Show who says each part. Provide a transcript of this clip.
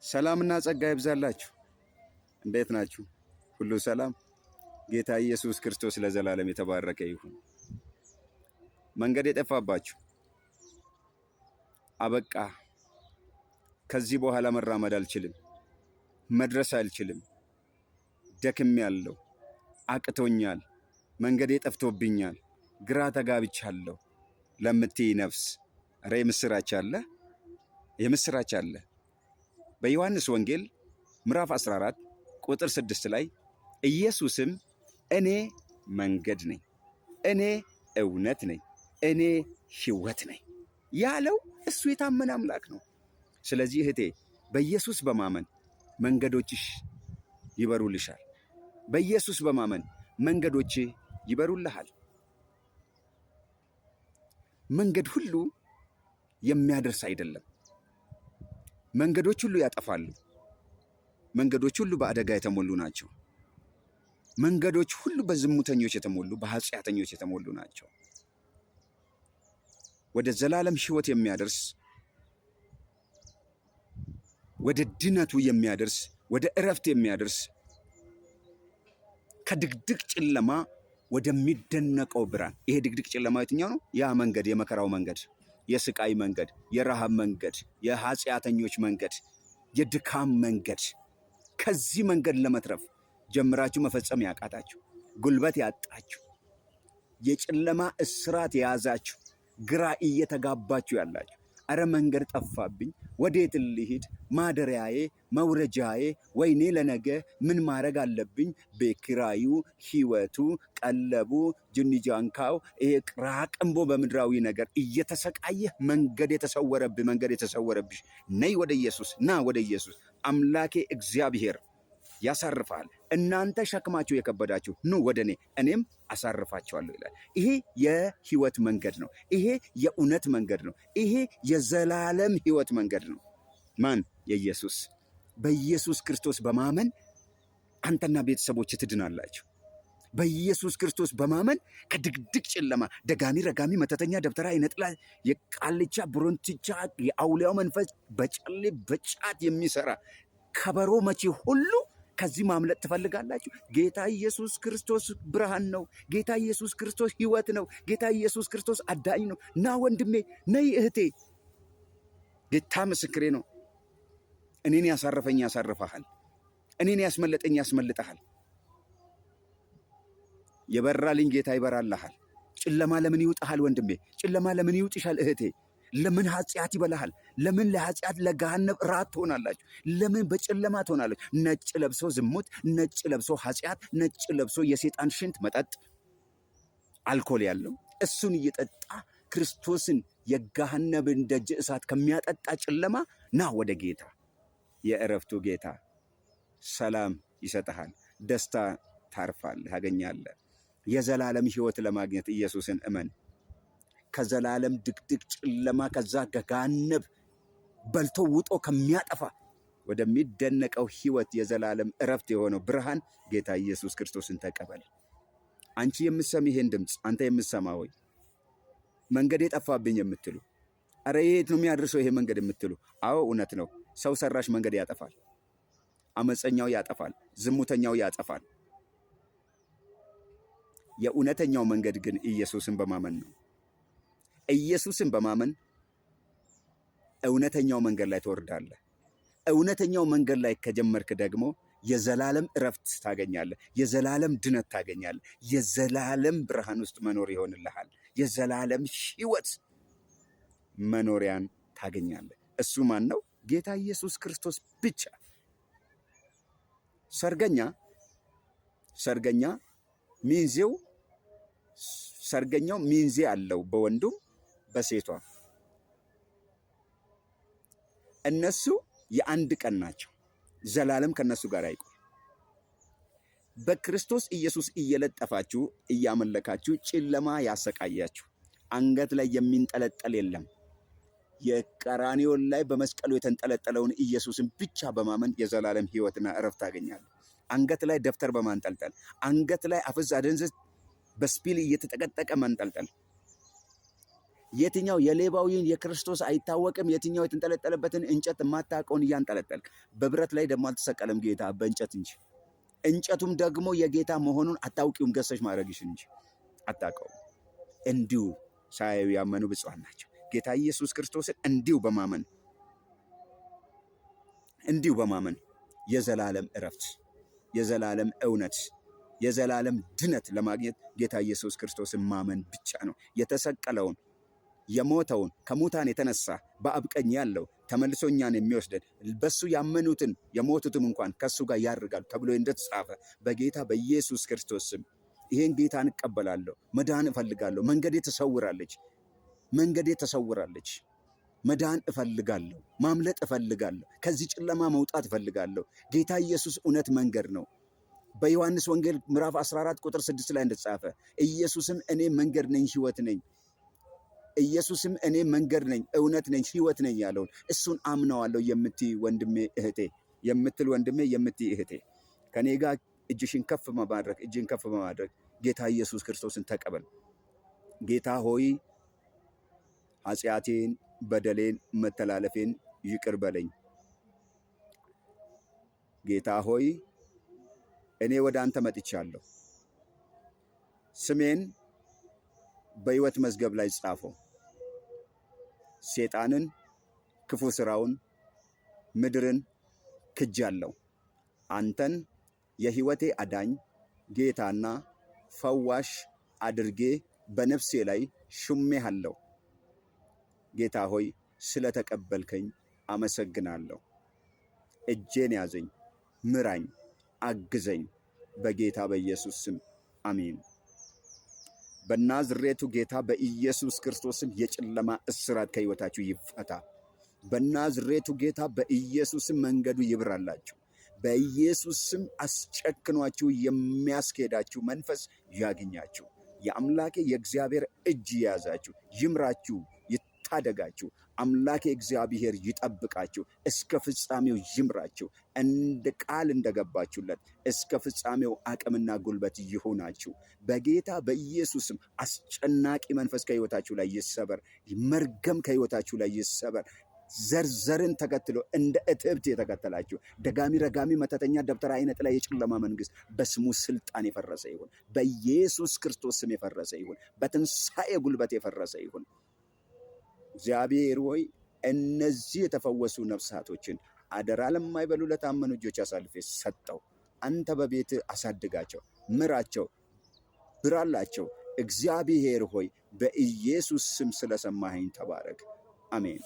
Speaker 1: ሰላምና ጸጋ ይብዛላችሁ። እንዴት ናችሁ? ሁሉ ሰላም? ጌታ ኢየሱስ ክርስቶስ ለዘላለም የተባረከ ይሁን። መንገድ የጠፋባችሁ አበቃ፣ ከዚህ በኋላ መራመድ አልችልም፣ መድረስ አልችልም፣ ደክሜያለሁ፣ አቅቶኛል፣ መንገዴ ጠፍቶብኛል፣ ግራ ተጋብቻለሁ ለምትይ ነፍስ፣ ኧረ የምስራች አለ፣ የምስራች አለ። በዮሐንስ ወንጌል ምዕራፍ 14 ቁጥር 6 ላይ ኢየሱስም እኔ መንገድ ነኝ፣ እኔ እውነት ነኝ፣ እኔ ሕይወት ነኝ ያለው እሱ የታመነ አምላክ ነው። ስለዚህ እህቴ በኢየሱስ በማመን መንገዶችሽ ይበሩልሻል። በኢየሱስ በማመን መንገዶች ይበሩልሃል። መንገድ ሁሉ የሚያደርስ አይደለም። መንገዶች ሁሉ ያጠፋሉ። መንገዶች ሁሉ በአደጋ የተሞሉ ናቸው። መንገዶች ሁሉ በዝሙተኞች የተሞሉ፣ በኃጢአተኞች የተሞሉ ናቸው። ወደ ዘላለም ሕይወት የሚያደርስ፣ ወደ ድነቱ የሚያደርስ፣ ወደ እረፍት የሚያደርስ፣ ከድቅድቅ ጨለማ ወደሚደነቀው ብርሃን። ይሄ ድቅድቅ ጨለማ የትኛው ነው? ያ መንገድ፣ የመከራው መንገድ፣ የስቃይ መንገድ፣ የረሃብ መንገድ፣ የኃጢአተኞች መንገድ፣ የድካም መንገድ። ከዚህ መንገድ ለመትረፍ ጀምራችሁ መፈጸም ያቃታችሁ፣ ጉልበት ያጣችሁ፣ የጨለማ እስራት የያዛችሁ፣ ግራ እየተጋባችሁ ያላችሁ፣ አረ መንገድ ጠፋብኝ፣ ወዴት ልሂድ? ማደሪያዬ፣ መውረጃዬ፣ ወይኔ ለነገ ምን ማድረግ አለብኝ? ቤት ኪራዩ፣ ህይወቱ፣ ቀለቡ፣ ጅኒጃንካው፣ ይሄ ቅራቅንቦ በምድራዊ ነገር እየተሰቃየህ መንገድ የተሰወረብህ፣ መንገድ የተሰወረብሽ፣ ነይ ወደ ኢየሱስ፣ ና ወደ ኢየሱስ። አምላኬ እግዚአብሔር ያሳርፋል። እናንተ ሸክማችሁ የከበዳችሁ ኑ ወደ እኔ፣ እኔም አሳርፋችኋለሁ ይላል። ይሄ የህይወት መንገድ ነው። ይሄ የእውነት መንገድ ነው። ይሄ የዘላለም ህይወት መንገድ ነው። ማን? የኢየሱስ። በኢየሱስ ክርስቶስ በማመን አንተና ቤተሰቦች ትድናላችሁ። በኢየሱስ ክርስቶስ በማመን ከድቅድቅ ጨለማ፣ ደጋሚ፣ ረጋሚ፣ መተተኛ፣ ደብተራ፣ አይነጥላ፣ የቃልቻ፣ ብሮንትቻ፣ የአውሊያው መንፈስ፣ በጨሌ በጫት የሚሰራ ከበሮ መቺ ሁሉ ከዚህ ማምለጥ ትፈልጋላችሁ? ጌታ ኢየሱስ ክርስቶስ ብርሃን ነው። ጌታ ኢየሱስ ክርስቶስ ሕይወት ነው። ጌታ ኢየሱስ ክርስቶስ አዳኝ ነው። ና ወንድሜ፣ ነይ እህቴ። ጌታ ምስክሬ ነው። እኔን ያሳረፈኝ ያሳርፈሃል። እኔን ያስመለጠኝ ያስመልጠሃል። የበራልኝ ጌታ ይበራልሃል። ጨለማ ለምን ይውጥሃል ወንድሜ? ጨለማ ለምን ይውጥሻል እህቴ? ለምን ኃጢአት ይበላሃል? ለምን ለኃጢአት ለገሃነም ራት ትሆናላችሁ? ለምን በጨለማ ትሆናላችሁ? ነጭ ለብሶ ዝሙት፣ ነጭ ለብሶ ኃጢአት፣ ነጭ ለብሶ የሴጣን ሽንት መጠጥ አልኮል ያለው እሱን እየጠጣ ክርስቶስን የገሃነብን ደጅ እሳት ከሚያጠጣ ጨለማ ና ወደ ጌታ። የእረፍቱ ጌታ ሰላም ይሰጥሃል። ደስታ ታርፋለህ፣ ታገኛለህ። የዘላለም ሕይወት ለማግኘት ኢየሱስን እመን። ከዘላለም ድቅድቅ ጨለማ፣ ከዛ ገሃነም በልቶ ውጦ ከሚያጠፋ ወደሚደነቀው ሕይወት፣ የዘላለም እረፍት የሆነው ብርሃን ጌታ ኢየሱስ ክርስቶስን ተቀበል። አንቺ የምትሰሚ ይሄን ድምፅ፣ አንተ የምትሰማ ሆይ፣ መንገድ የጠፋብኝ የምትሉ፣ አረ የት ነው የሚያደርሰው ይሄ መንገድ የምትሉ፣ አዎ እውነት ነው። ሰው ሰራሽ መንገድ ያጠፋል። አመፀኛው ያጠፋል። ዝሙተኛው ያጠፋል። የእውነተኛው መንገድ ግን ኢየሱስን በማመን ነው። ኢየሱስን በማመን እውነተኛው መንገድ ላይ ትወርዳለህ። እውነተኛው መንገድ ላይ ከጀመርክ ደግሞ የዘላለም እረፍት ታገኛለህ። የዘላለም ድነት ታገኛለህ። የዘላለም ብርሃን ውስጥ መኖር ይሆንልሃል። የዘላለም ሕይወት መኖሪያን ታገኛለህ። እሱ ማን ነው? ጌታ ኢየሱስ ክርስቶስ ብቻ። ሰርገኛ ሚንዜው፣ ሰርገኛው ሚንዜ አለው፣ በወንዱም በሴቷ። እነሱ የአንድ ቀን ናቸው። ዘላለም ከነሱ ጋር አይቆይ። በክርስቶስ ኢየሱስ እየለጠፋችሁ እያመለካችሁ ጨለማ ያሰቃያችሁ፣ አንገት ላይ የሚንጠለጠል የለም። የቀራንዮን ላይ በመስቀሉ የተንጠለጠለውን ኢየሱስን ብቻ በማመን የዘላለም ሕይወትና እረፍት ታገኛለህ። አንገት ላይ ደብተር በማንጠልጠል፣ አንገት ላይ አፍዝ አደንዝዝ በስፒል እየተጠቀጠቀ ማንጠልጠል፣ የትኛው የሌባውን የክርስቶስ አይታወቅም። የትኛው የተንጠለጠለበትን እንጨት የማታውቀውን እያንጠለጠልክ፣ በብረት ላይ ደግሞ አልተሰቀለም ጌታ፣ በእንጨት እንጂ። እንጨቱም ደግሞ የጌታ መሆኑን አታውቂውም፣ ገሰሽ ማድረግሽን እንጂ አታውቀውም። እንዲሁ ሳያዩ ያመኑ ብፁዓን ናቸው። ጌታ ኢየሱስ ክርስቶስን እንዲሁ በማመን የዘላለም እረፍት፣ የዘላለም እውነት፣ የዘላለም ድነት ለማግኘት ጌታ ኢየሱስ ክርስቶስን ማመን ብቻ ነው። የተሰቀለውን፣ የሞተውን፣ ከሙታን የተነሳ፣ በአብ ቀኝ ያለው፣ ተመልሶ እኛን የሚወስደን፣ በሱ ያመኑትን የሞቱትም እንኳን ከሱ ጋር ያርጋሉ ተብሎ እንደተጻፈ በጌታ በኢየሱስ ክርስቶስ ስም ይሄን ጌታን እቀበላለሁ። መዳን እፈልጋለሁ። መንገዴ ተሰውራለች። መንገዴ ተሰውራለች። መዳን እፈልጋለሁ። ማምለጥ እፈልጋለሁ። ከዚህ ጨለማ መውጣት እፈልጋለሁ። ጌታ ኢየሱስ እውነት መንገድ ነው። በዮሐንስ ወንጌል ምዕራፍ 14 ቁጥር 6 ላይ እንደተጻፈ ኢየሱስም እኔ መንገድ ነኝ፣ ሕይወት ነኝ። ኢየሱስም እኔ መንገድ ነኝ፣ እውነት ነኝ፣ ሕይወት ነኝ ያለውን እሱን አምነዋለሁ የምትይ ወንድሜ እህቴ፣ የምትል ወንድሜ፣ የምትይ እህቴ፣ ከኔ ጋር እጅሽን ከፍ በማድረግ፣ እጅህን ከፍ በማድረግ ጌታ ኢየሱስ ክርስቶስን ተቀበል። ጌታ ሆይ፣ ኃጢአቴን፣ በደሌን፣ መተላለፌን ይቅር በለኝ። ጌታ ሆይ፣ እኔ ወደ አንተ መጥቻለሁ። ስሜን በሕይወት መዝገብ ላይ ጻፈው። ሴጣንን፣ ክፉ ስራውን፣ ምድርን ክጃለሁ። አንተን የሕይወቴ አዳኝ፣ ጌታና ፈዋሽ አድርጌ በነፍሴ ላይ ሹሜሃለሁ። ጌታ ሆይ፣ ስለተቀበልከኝ አመሰግናለሁ። እጄን ያዘኝ፣ ምራኝ፣ አግዘኝ። በጌታ በኢየሱስ ስም አሜን። በናዝሬቱ ጌታ በኢየሱስ ክርስቶስ ስም የጨለማ እስራት ከሕይወታችሁ ይፈታ። በናዝሬቱ ጌታ በኢየሱስ ስም መንገዱ ይብራላችሁ። በኢየሱስ ስም አስጨክኗችሁ የሚያስኬዳችሁ መንፈስ ያግኛችሁ። የአምላኬ የእግዚአብሔር እጅ ይያዛችሁ፣ ይምራችሁ፣ ይታደጋችሁ። አምላኬ እግዚአብሔር ይጠብቃችሁ፣ እስከ ፍጻሜው ይምራችሁ። እንደ ቃል እንደገባችሁለት እስከ ፍጻሜው አቅምና ጉልበት ይሁናችሁ። በጌታ በኢየሱስ ስም አስጨናቂ መንፈስ ከሕይወታችሁ ላይ ይሰበር። መርገም ከሕይወታችሁ ላይ ይሰበር። ዘርዘርን ተከትሎ እንደ እትብት የተከተላችሁ ደጋሚ፣ ረጋሚ፣ መተተኛ፣ ደብተራ፣ አይነ ጥላ፣ የጨለማ መንግስት በስሙ ስልጣን የፈረሰ ይሁን። በኢየሱስ ክርስቶስ ስም የፈረሰ ይሁን። በትንሣኤ ጉልበት የፈረሰ ይሁን። እግዚአብሔር ሆይ፣ እነዚህ የተፈወሱ ነፍሳቶችን አደራ ለማይበሉ ለታመኑ እጆች አሳልፌ ሰጠሁ። አንተ በቤትህ አሳድጋቸው፣ ምራቸው፣ ብራላቸው። እግዚአብሔር ሆይ፣ በኢየሱስ ስም ስለሰማኸኝ ተባረክ። አሜን።